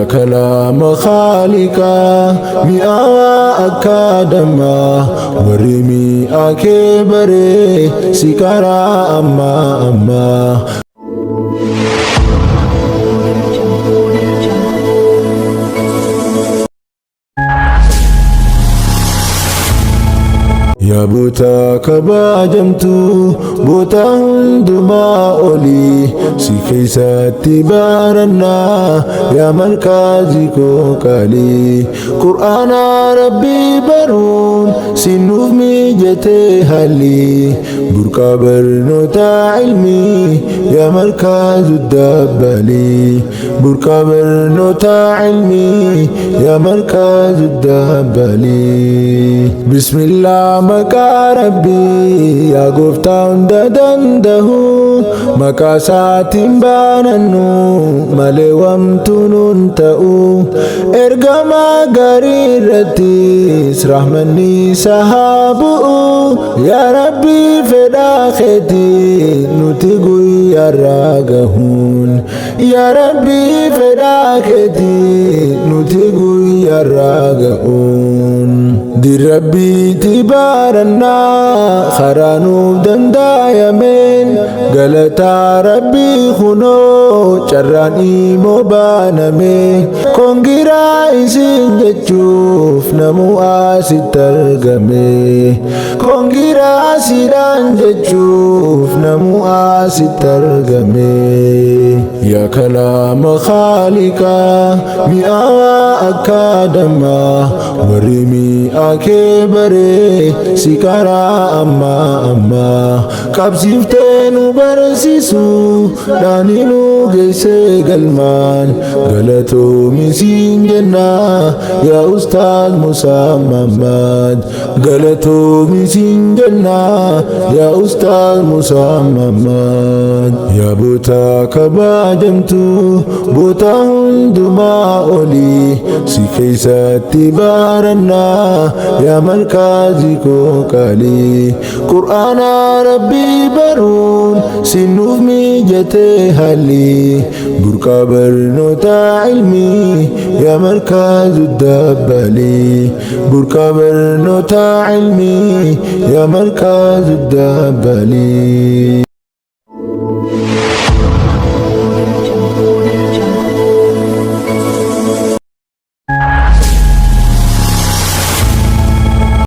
Kalaama Khaaliqaa mi'aawaa akka dammaa, warri mi'a kee baree si karaa ammaa ammaa. Audio Jungle. Yaa boota kabajamtu, boota hundumaa olii, si keessatti barannaa, yaa markaazii koo qaalii. Qur'aana Rabbii baruun si nuuf mijatee haalli, burqaa barnoota ilmii, yaa markaazu dabbalii. Burqaa barnoota ilmii, yaa markaazu dabbalii. Bismillah, maqaa Rabbii, yaa gooftaa hunda danda'u, maqaa isaatiin baanannu malee wamtuu nun ta'u. Ergamaa gaarii irrattis rahmanni isaa haa bu'u. Yaa Rabbii, fedhaa keetii nuti guyyaarraa gahuun. Yaa Rabbii, fedhaa keetii nuti guyyaarraa gahuun. Dirrabbiitti baarannaa karaa nuuf danda'ameen, galataa Rabbii kunoo carraan immoo baaname. Congra isin jechuuf namuu asitti argame. Congra sidhaan jechuuf namuu asitti argame. Yaa kalaama Khaaliqaa mi'aawaa akka dammaa, warri mi'a kee baree si karaa ammaa ammaa. Qabsiiftee nu barsiisu dhaani nu geessee galmaan, galatoomi siin jennaa, yaa Ustaaz Musaa Mammaad. Galatoomi siin jennaa, yaa Ustaaz Musaa Mammaad. Yaa boota kabajamtu, boota hundumaa olii, si keessatti barannaa, yaa markaazii koo qaalii. Qur'aana Rabbii baruun si nuuf mijatee haalli, burqaa barnoota ilmii, yaa markaazu dabbalii. Burqaa barnoota ilmii, yaa markaazu dabbalii.